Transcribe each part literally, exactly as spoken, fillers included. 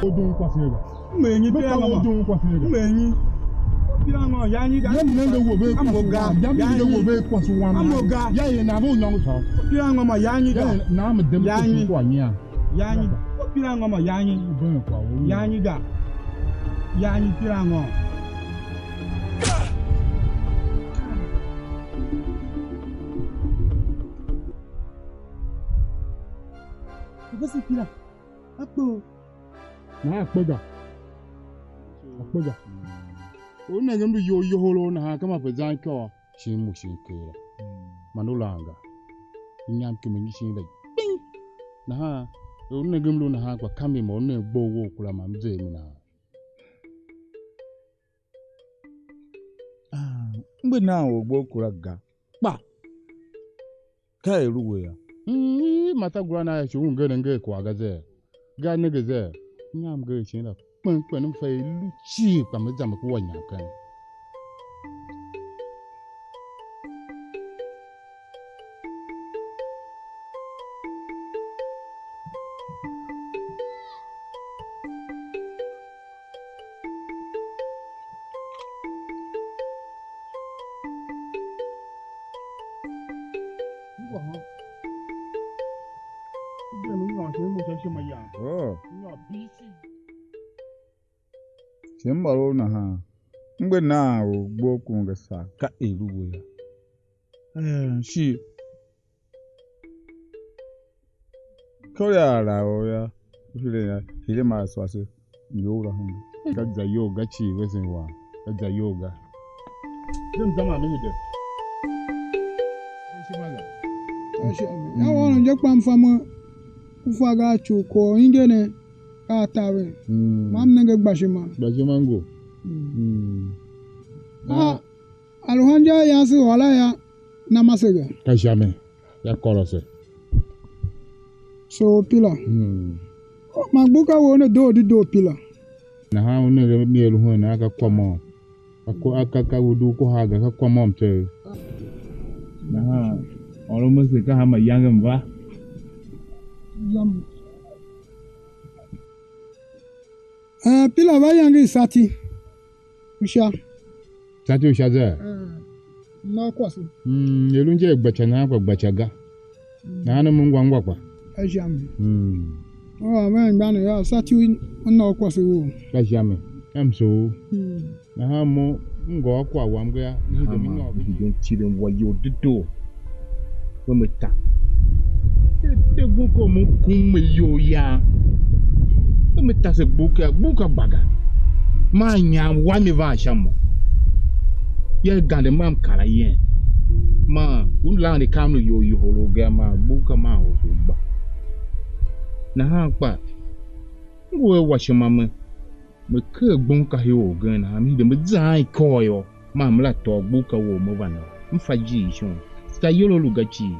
U dun kwase ga. M er nyi? Me pira ka u ngômô. Dun kwase ga. M er nyi? U pira ngômô, ya nyi ga? Ya m nenge wo ve kwase ga. Ya m nenge wo ve kwase wam. Amoga. Ya ye na ve u nyôngo sô. U pira ngômô, ya nyi ga? Ya na me dem. Ya nyi? Kwase kwa nya. Ya nyi? U pira ngômô, ya nyi? U ben kwa wo. Ya nyi ga? Ya nyi pira ngômô? U vese pira. Akpe u. Nahan akpe ga. Akpe ga. U nenge m lu iyol yohol nahan, ka ma pe zan ikôô, shin mo shin keela. Man u langa. Inyam kimi ngi shin la gbing. Nahan, u nenge m lu nahan kpa ka mi mo u nenge gbo wou kura ma m ze mi nahan. Ah, m gbe nan orgbo kura ga, kpa ka er u we yô. Mm, ma ta gura nan er shi u ngeren nger kwagh ga zee. Ga nenge zee. Nyam nger shin la kpen kpen, m fa i lu cii, kpa me za me kua nyam keng. Oh. Shi m ôr u nahan, m gbe nan orgbo kun ga saa, ka er u we yô. Eh, shi Ka u ya ara or yô, u hire yô, hire maa sua se, ngi ura henge. Ka za iyol ga cii vesen wam, ka za iyol ga. Dem za man me hide. Ishima ga. Ka sha mi. Ya ôron je kpa m fa mo, u fa ga a ci u kwagh u inja ne ka a taver. Mm. Ma m nenge gbashima. Gbashima ngo. Mm. Mm. A, a lu hanja a yase u ôr a ya na mase ga. Ka sha mi. Ya kôrose. So pila. Mm. Ma gbuka wou ne doo dedoo pila. Nahan u nenge a mi a lu hen a ka kwamôm. A ko-, a ka, ka u dugh kohar ga, ka kwamôm tseegh. Nahan ôron mese ka hanma iyange m va. Yam. Eh, pila va iyange i sati. U sha. Sati u sha zee? Eh, m na u kwase. Mm, i lu inja i gbaca nahan kpa gbaca ga. Mm. Nahan m ungwa ungwa kpa. A sha mi. Mm. U a ven gbande yô, sati u m na u kwase wou. Ka sha mi. Ka m soo. Mm. Nahan mo, m ngôôr kwagh wam ga yô, m hide m nyôr ve. Hide m tile m wa iyol dedoo. Ve me ta. De, de ngun kom m kum me iyol yam. Ve me ta se gbuka, gbuka gba ga. Maa nyam wa mi van sha mo. Ye gande mam kar ayen. Maa u lan de kam lu iyol yohol ga, maa gbuka maa hosogba. Nahan kpa, m ngu a washima me. Me ker gbonkahi orgen nahan, me hide me zaan ikôr yô, man me la tôô gbonka wou me va na. M fa ijiir shon, se ta iyol a lu ga cii.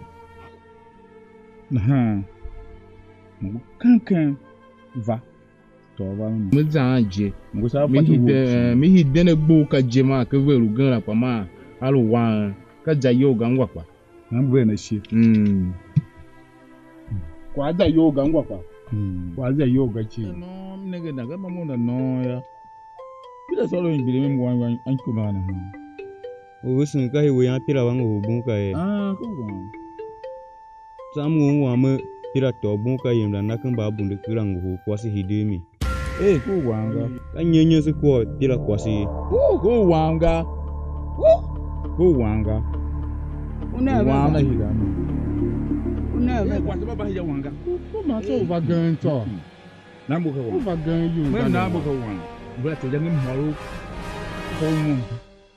Nahan me ngu ken ken va tôô va un. Me zaan je. Me ngu sha me fatyô hide, wou cii. Me hide ne gbonka je, man ke ver ugen la kpa man a lu wan, ka za iyol ga ngwa kpa. Nam veren ashe. Mm. Kwagh za iyol ga ngwa kpa. Mm. Kwagh za iyol ga cii. Nôm, m nenge nan, ka ma mo nda nôm yô. Peter sôr u hingir a mi, m wa anmgbian anmgbian a na. U vesen ka hii we yan Peter va ngohol gbonka ye? Ah, ka wam. Tsam ngu ungwan me Peter tôô gbonka yem la na ken mbaabunde kera ngohol kwase hide a mi. Ei, ku u wam ga. Ka nyenyen se kua Peter kwase ye. Ku u wam ga. Ku u wam ga. U ne a ve wam ga. Na hira mi. U ne a ve ga. Kwase ba ba hira wam ga. Ku, ku ma se u va gen tsô. Na mbu ka wam. U va gen iyol. Me ga na ne mbu ka wam. Ve to yange mhôr u. Ko u mo.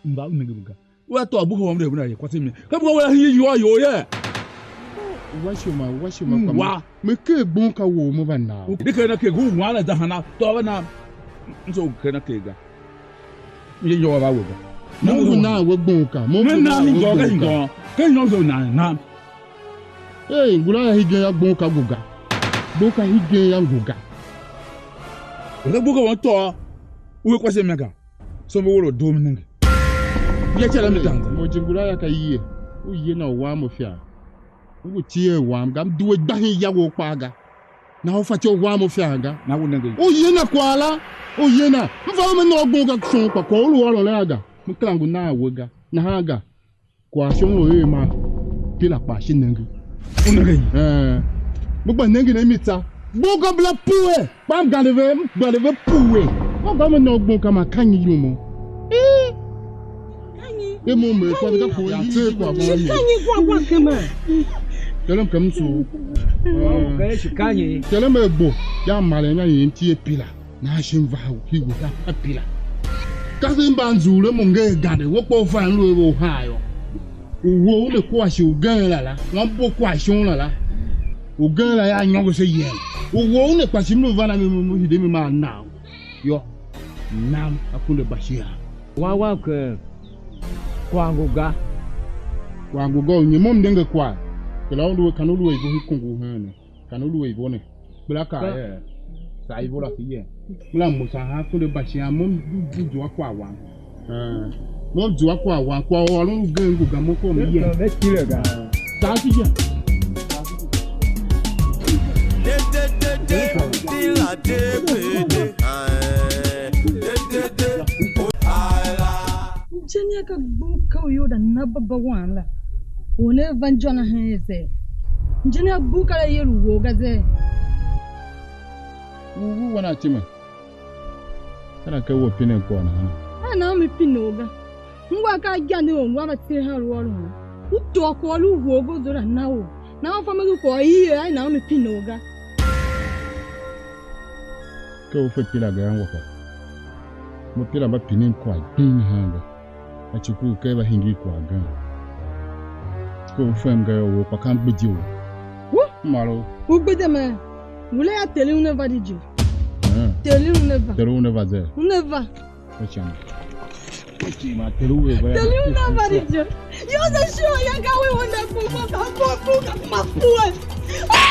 Mba u nenge ga. Wea tôô buhe wam de venda ye kwase mi. Ka buhe wea hii yôô yôô ye. Wa shima, wa shima. Mm, kwa mi. Wa. Me ker gbonka wou me va na u. De ker na ke gu wan la za hana, tôô va na. M so ker na ke ga. M ye yôô va we ga. Mo ngu na we gbonka, mo me ngu na na we hingô ga gbonka. Hingô. Ke nyô zo na na. Ei, ngula ya hegen ya gbonka ngu ga. Gbonka hegen ya ngu ga. Ere gbonka wan tôô. U we kwase mi ga. So me wor u doo me nenge. Ya cha la mi tanza. Mo jingula ya ka iye. U ye na u wam u fia. U ngu tie wam ga, m due gbahin ya wou kpaa ga. Nahan u fatyô u wam u fian ga. Na u nenge. U yina kwagh la, u yina. M fa u me nôô gbon ga shon kpa kwagh u lu ôron la ga. Me kera ngu nan we ga. Nahan ga. Kwagh shon u er man pila kpa shi nenge. U nenge nyi? Eh. Me gba nengen a mi tsa. Gbon ga bla pue. Kpa m gande ve, m gande ve pue. Mo gba me nôô gbon ka ma ka nyi yum mo. Eh. E mo me kwa ka ko yi tse kwa kwa yi. Ka nyi kwa kwa kema? Kelem kam su. Wa u ka shi ka nyi? Kelem e gbo. Ya maren ya yin tie pila. Na shin va u ki u ta pila. Ka se mba nzuure mo nge gande, wo kpo fa lu e wo ha yô. U wo u ne kwa shi ugen la la, wan bo kwa shon la la. Ugen la ya nyôngo se yen. U wo u ne kpa shi mlu va na mi mu hide mi ma na. Yô, nam akunde Bashia. Wan wam ken kwagh ngu ga. Kwagh ngu ga u nyi mo m de nge kwagh? Kera u lu a kan u lu a ivo hi kungu u heen ne. Kan u lu a ivo ne. Kpela kaa er, saa ivo la se yen. Kpela mo sa han kunde Bashia mo m zua kwagh wam. Eh, mo m zua kwagh wam, kwagh u ôron ugen ngu ga mo kom yen. Ve tile ga. Saa se yen. De, de, de, de, pila de, de, de, ah, eh. De, de, de, oh, ah, la. Injinia ka gbu ka u ior da na baba wam la. Or ne va injô na hen a ze. Injinia gbu ka la ier u wou ga ze. U, u wan a time. Ka na ke u a pinen kwagh nahan? A na u me pine u ga. Ungwa ka aijanden u ngwa mba tser han lu ôron la. U tôô kwagh lu u wou ga u zua na ou. Nahan u fa me ngi kwagh u i er a na u me pine u ga. Ke u fe pila ga yô, ngwa fa. Mo pila mba pinen kwagh gbing nahan ga. A ci ku u ker va hingir kwagh gen. Ke u fem ga yô, u kpa ka mgbidye u. Wu? M ôr u. U gbidye me. Ngule ya teli una va di je. Eh. Teli una va. Teli una va ze. Una va. Ka chan. Ka chi ma teli u va. Teli una va di je. Yo, the show ya ga we wonda ku ma ka ku ku ka ma ku. Ah!